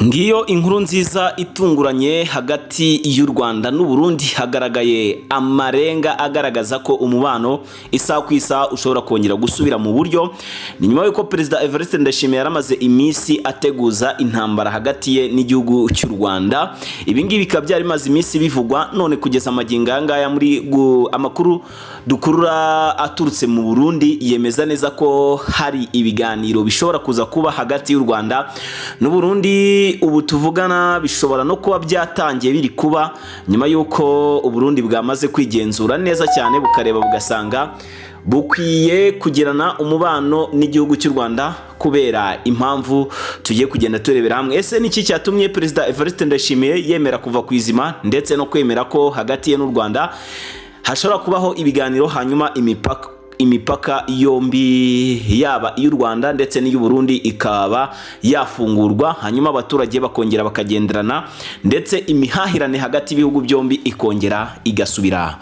Ngiyo inkuru nziza itunguranye hagati y'u Rwanda n'u Burundi. Hagaragaye amarenga agaragaza ko umubano isaha ku isaha ushobora kongera gusubira mu buryo. Ni nyuma y'uko Perezida Evariste Ndayishimiye yaramaze iminsi ateguza intambara hagati ye n'igihugu cy'u Rwanda. Ibi ngibi bikaba byari bimaze iminsi bivugwa, none kugeza amagingo aya ngaya muri amakuru dukurura aturutse mu Burundi yemeza neza ko hari ibiganiro bishobora kuza kuba hagati y'u Rwanda n'u Burundi. Ubu tuvugana bishobora no kuba byatangiye biri kuba, nyuma y'uko Uburundi bwamaze kwigenzura neza cyane, bukareba bugasanga bukwiye kugirana umubano n'igihugu cy'u Rwanda kubera impamvu tugiye kugenda turebera hamwe. Ese niki cyatumye Perezida Evariste Ndayishimiye yemera kuva ku izima ndetse no kwemera ko hagati ye n'u Rwanda hashobora kubaho ibiganiro, hanyuma imipaka yombi, yaba iy'u Rwanda ndetse n'iy'u Burundi, ikaba yafungurwa, hanyuma abaturage bakongera bakagenderana, ndetse imihahirane hagati y'ibihugu byombi ikongera igasubira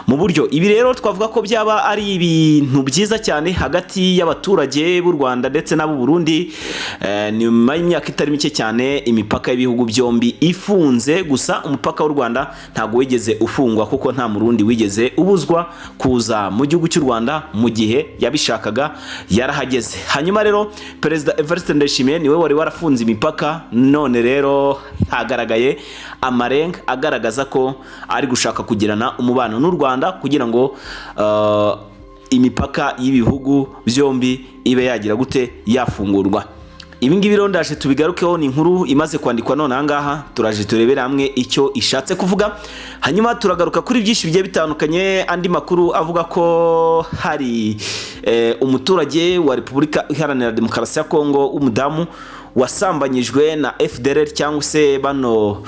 mu buryo? Ibi rero twavuga ko byaba ari ibintu byiza cyane hagati y'abaturage b'u Rwanda ndetse n'ab'u Burundi, nyuma y'imyaka itari mike cyane imipaka y'ibihugu byombi ifunze. Gusa umupaka w'u Rwanda ntabwo wigeze ufungwa, kuko nta Murundi wigeze ubuzwa kuza mu gihugu cy'u Rwanda. Mu gihe yabishakaga yarahageze. Hanyuma rero Perezida Evariste Ndayishimiye niwe wari warafunze imipaka, none rero hagaragaye amarenga agaragaza ko ari gushaka kugirana umubano n'u Rwanda kugira ngo imipaka y'ibihugu byombi ibe yagira gute, yafungurwa. Ibi ngibi rero ndaje tubigarukeho. Ni inkuru imaze kwandikwa none aha ngaha, turaje turebere hamwe icyo ishatse kuvuga. Hanyuma turagaruka kuri byinshi bigiye bitandukanye, andi makuru avuga ko hari umuturage wa Repubulika Iharanira Demokarasi ya Kongo w'umudamu wasambanyijwe na FDLR, cyangwa se bano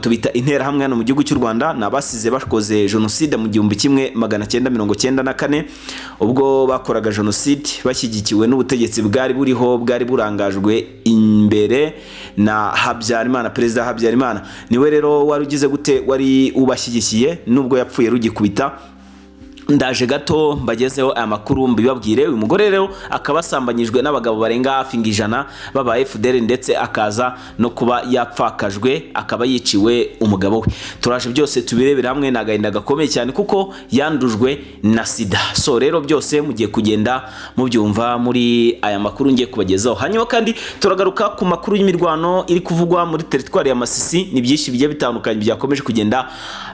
tubita Interahamwe hano mu gihugu cy'u Rwanda. Ni abasize bakoze jenoside mu 1994, ubwo bakoraga jenoside bashyigikiwe n'ubutegetsi bwari buriho, bwari burangajwe imbere na Habyarimana. Perezida Habyarimana niwe rero wari ugize gute, wari ubashyigikiye, nubwo yapfuye rugikubita. Ndaje gato mbagezeho aya makuru mbibabwire. Uyu mugore rero akaba asambanyijwe n'abagabo barenga hafi ngo 100 baba FDL, ndetse akaza no kuba yapfakajwe, akaba yiciwe umugabo we. Turaje byose tubirebera hamwe. Ni agahinda gakomeye cyane kuko yandujwe na sida. So rero byose mugiye kugenda mubyumva muri aya makuru ngiye kubagezaho. Hanyuma kandi turagaruka ku makuru y'imirwano iri kuvugwa muri teritwari ya Masisi. Ni byinshi bigiye bitandukanye byakomeje kugenda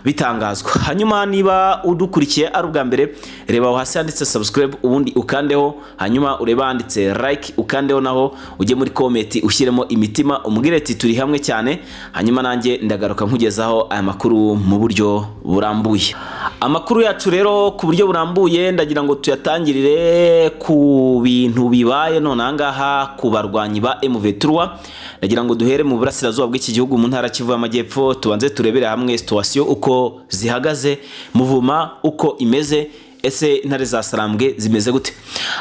bitangazwa. Hanyuma niba udukurikiye ari ubwa mbere, reba aho hasi handitse subscribe, ubundi ukandeho. Hanyuma ureba handitse like, ukandeho naho, ujye muri comment ushyiremo imitima, umbwire ati turi hamwe cyane. Hanyuma nanjye ndagaruka nkugezaho aya makuru mu buryo burambuye. Amakuru yacu rero ku buryo burambuye ndagira ngo tuyatangirire ku bintu bibaye none aha ngaha ku barwanyi ba M23. Ndagira ngo duhere mu burasirazuba bw'iki gihugu, mu ntara Kivu y'Amajyepfo, tubanze turebere hamwe situation uko zihagaze, muvuma uko imeze. Ese intare za Sarambwe zimeze gute?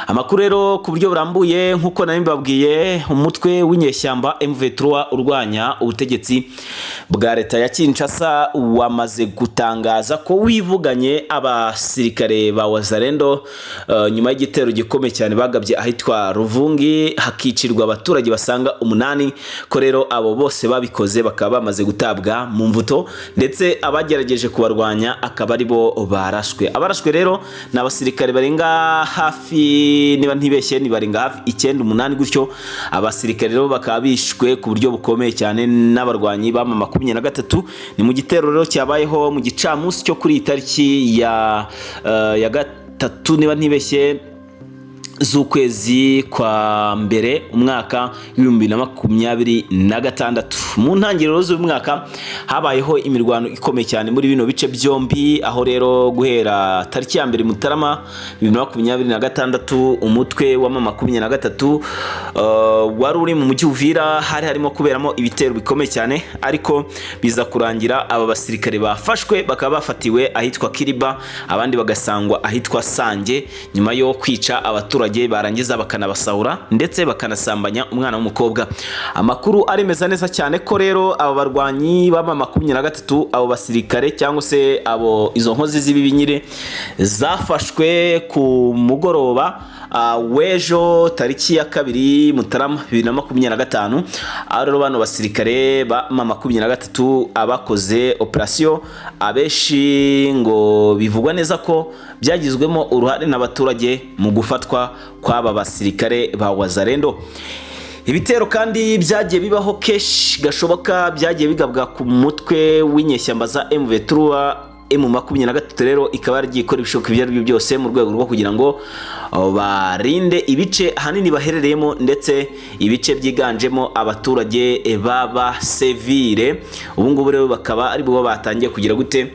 Amakuru rero ku buryo burambuye, nk'uko nari mbabwiye, umutwe w'inyeshyamba M23 urwanya ubutegetsi bwa leta ya Kinshasa wamaze gutangaza ko wivuganye abasirikare ba Wazalendo, nyuma y'igitero gikomeye cyane bagabye ahitwa Ruvungi, hakicirwa abaturage basanga 8, ko rero abo bose babikoze bakaba bamaze gutabwa mu mvuto, ndetse abagerageje kubarwanya akaba ari bo barashwe. Abarashwe rero ni abasirikare barenga hafi, niba ntibeshye ni barenga hafi 9, 8 gutyo. Abasirikare rero bakaba bishwe ku buryo bukomeye cyane n'abarwanyi ba M23. Ni mu gitero rero cyabayeho mu gicamunsi cyo kuri iyi tariki ya 3, niba ntibeshye, z'ukwezi kwa mbere umwaka w'2026. Mu ntangiriro z'uyu mwaka habayeho imirwano ikomeye cyane muri bino bice byombi, aho rero guhera tariki ya 1 Mutarama 2026, umutwe wa M23 wari uri mu mujyi Uvira, hari harimo kuberamo ibitero bikomeye cyane, ariko biza kurangira aba basirikare bafashwe, bakaba bafatiwe ahitwa Kiriba, abandi bagasangwa ahitwa Sange, nyuma yo kwica abaturage barangiza bakanabasahura, ndetse bakanasambanya umwana w'umukobwa. Amakuru aremeza neza cyane ko rero aba barwanyi baba 23, abo basirikare cyangwa se abo izo nkozi z'ibibi nyine zafashwe ku mugoroba. w'ejo tariki ya 2 Mutarama 2025, aho rero bano basirikare ba M23 abakoze operation, abenshi ngo bivugwa neza ko byagizwemo uruhare n'abaturage mu gufatwa kw'aba basirikare ba Wazalendo. Ibitero kandi byagiye bibaho kenshi gashoboka, byagiye bigabwa ku mutwe w'inyeshyamba za M23. M23 rero ikaba yaragiye ikora ibishoboka ibyo ari byo byose mu rwego rwo kugira ngo barinde ibice ahanini baherereyemo, ndetse ibice byiganjemo abaturage baba civile. Ubu ngubu rero bakaba ari bo batangiye kugira gute,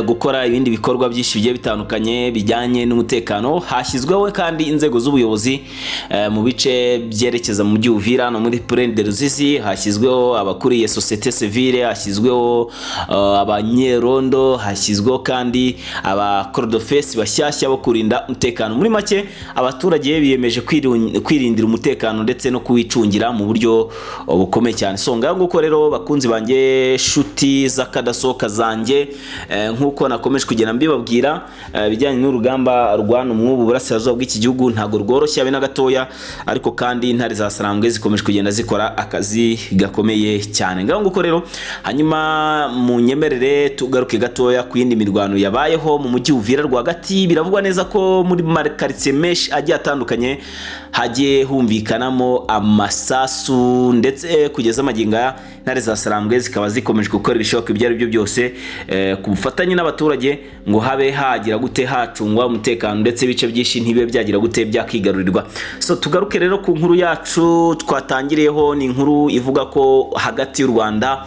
gukora ibindi bikorwa byinshi bigiye bitandukanye bijyanye n'umutekano. Hashyizweho kandi inzego z'ubuyobozi mu bice byerekeza mu mujyi Uvira no muri Plaine de Ruzizi. Hashyizweho abakuriye société civile, hashyizweho abanyerondo, hashyizweho kandi abakorodofesi bashyashya bo kurinda umutekano. Muri make, abaturage biyemeje kwirindira umutekano ndetse no kuwicungira mu buryo bukomeye cyane. So ngaho nguko rero, bakunzi banjye, shuti z'akadasohoka zanjye, nk'uko nakomeje kugenda mbibabwira, ibijyanye n'urugamba rwana umwubu burasirazuba bw'iki gihugu ntabwo rworoshye habe na gatoya, ariko kandi intare za Sarambwe zikomeje kugenda zikora akazi gakomeye cyane. Ngaho nguko rero. Hanyuma munyemerere tugaruke gatoya ku yindi mirwano yabayeho mu mujyi Uvira rwagati. Biravugwa neza ko muri makaritsiye menshi agiye atandukanye hagiye humvikanamo amasasu, ndetse kugeza amagingo aya intare za Sarambwe zikaba zikomeje gukora ibishoboka ibyo ari byo byose ku bufatanye n'abaturage ngo habe hagira gute, hacungwa umutekano, ndetse ibice byinshi ntibibe byagira gute, byakigarurirwa. So tugaruke rero ku nkuru yacu twatangiriyeho. Ni inkuru ivuga ko hagati y'u Rwanda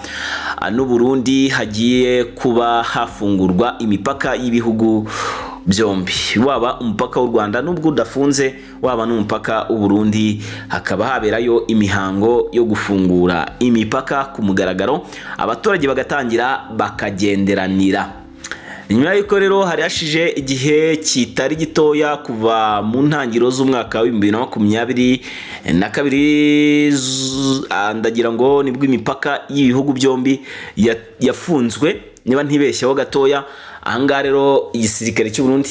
n'u Burundi hagiye kuba hafungurwa imipaka y'ibihugu byombi, waba umupaka w'u Rwanda nubwo udafunze, waba n'umupaka w'u Burundi, hakaba haberayo imihango yo gufungura imipaka ku mugaragaro, abaturage bagatangira bakagenderanira. Nyuma y'uko rero hari hashije igihe kitari gitoya kuva mu ntangiriro z'umwaka wa 2022, ndagira ngo nibwo imipaka y'ibihugu byombi yafunzwe, niba ntibeshyeho gatoya. Ahangaha rero igisirikare cy'u Burundi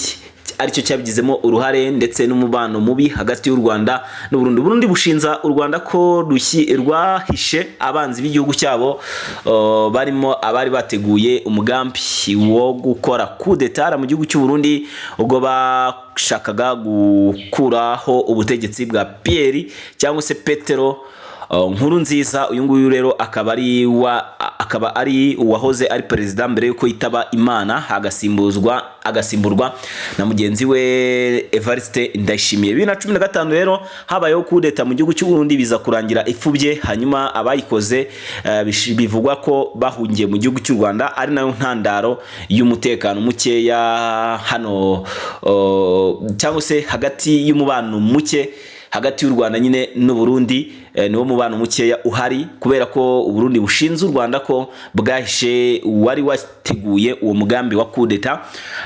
aricyo cyabigizemo uruhare, ndetse n'umubano mubi hagati y'u Rwanda n'u Burundi. Burundi bushinza u Rwanda ko rwahishe abanzi b'igihugu cyabo, barimo abari bateguye umugambi wo gukora coup d'état mu gihugu cy'u Burundi, ubwo bashakaga gukuraho ubutegetsi bwa Pierre cyangwa se Petero Nkurunziza. Uyu nguyu rero akaba ari uwahoze ari perezida mbere yuko yitaba Imana, agasimburwa na mugenzi we Evariste Ndayishimiye. 2015 rero habayeho coup d'état mu gihugu cy'u Burundi, biza kurangira ifubye. Hanyuma abayikoze bivugwa ko bahungiye mu gihugu cy'u Rwanda, ari nayo ntandaro y'umutekano mukeya hano, cyangwa se hagati y'umubano muke hagati y'u Rwanda nyine n'u Burundi. Niwo mubano mukeya uhari kubera ko u Burundi bushinze u Rwanda ko bwahishe uwari wateguye uwo mugambi wa coup d'état,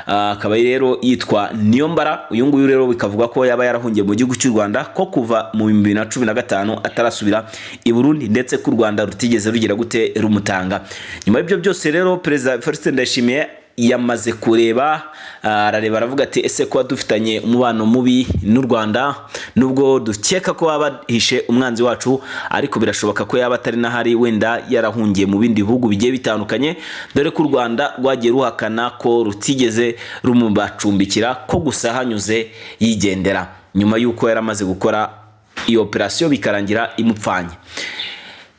akaba rero yitwa Niyombara. Uyu nguyu rero bikavuga ko yaba yarahungiye mu gihugu cy'u Rwanda, ko kuva mu 2015 atarasubira i Burundi, ndetse ko u Rwanda rutigeze rugira gute, rumutanga. Nyuma y'ibyo byose rero, Perezida Evariste Ndayishimiye yamaze kureba, arareba aravuga ati: "Ese kuba dufitanye umubano mubi n'u Rwanda, nubwo dukeka ko baba bahishe umwanzi wacu, ariko birashoboka ko yaba atari n'ahari, wenda yarahungiye mu bindi bihugu bigiye bitandukanye, dore ko u Rwanda rwagiye ruhakana ko rutigeze rumubacumbikira, ko gusa hanyuze yigendera nyuma y'uko yari amaze gukora iyo operasiyo bikarangira imupfanye."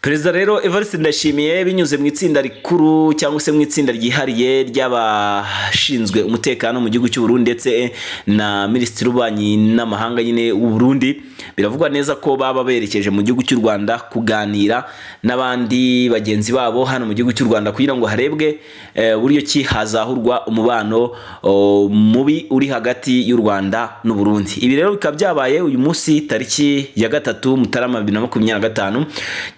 Perezida rero Evariste Ndayishimiye, binyuze mu itsinda rikuru cyangwa se mu itsinda ryihariye ry'abashinzwe umutekano mu gihugu cy'u Burundi, ndetse na Minisitiri w'Ububanyi n'Amahanga nyine w'u Burundi, biravugwa neza ko baba berekeje mu gihugu cy'u Rwanda kuganira n'abandi bagenzi babo hano mu gihugu cy'u Rwanda, kugira ngo harebwe uburyo ki hazahurwa umubano mubi uri hagati y'u Rwanda n'u Burundi. Ibi rero bikaba byabaye uyu munsi tariki ya 3 Mutarama 2025,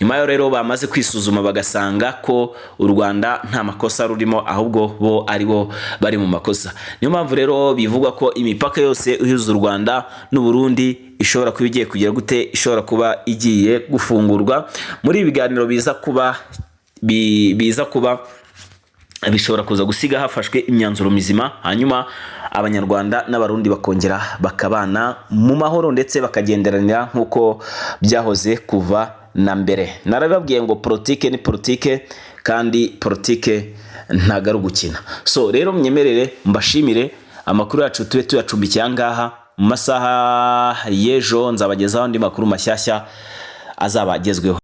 nyuma yo rero bamaze kwisuzuma bagasanga ko u Rwanda nta makosa rurimo, ahubwo bo ari bo bari mu makosa. Niyo mpamvu rero bivugwa ko imipaka yose ihuza u Rwanda n'u Burundi ishobora kuba igiye kugira gute, ishobora kuba igiye gufungurwa. Muri ibi biganiro biza kuba bishobora kuza gusiga hafashwe imyanzuro mizima, hanyuma Abanyarwanda n'Abarundi bakongera bakabana mu mahoro ndetse bakagenderanira nk'uko byahoze kuva na mbere. Narababwiye ngo politike ni politike, kandi politike ntabwo ari ugukina. So rero mnyemerere mbashimire, amakuru yacu tube tuyacumbikiye aha ngaha. Mu masaha y'ejo nzabagezaho andi makuru mashyashya azaba agezweho.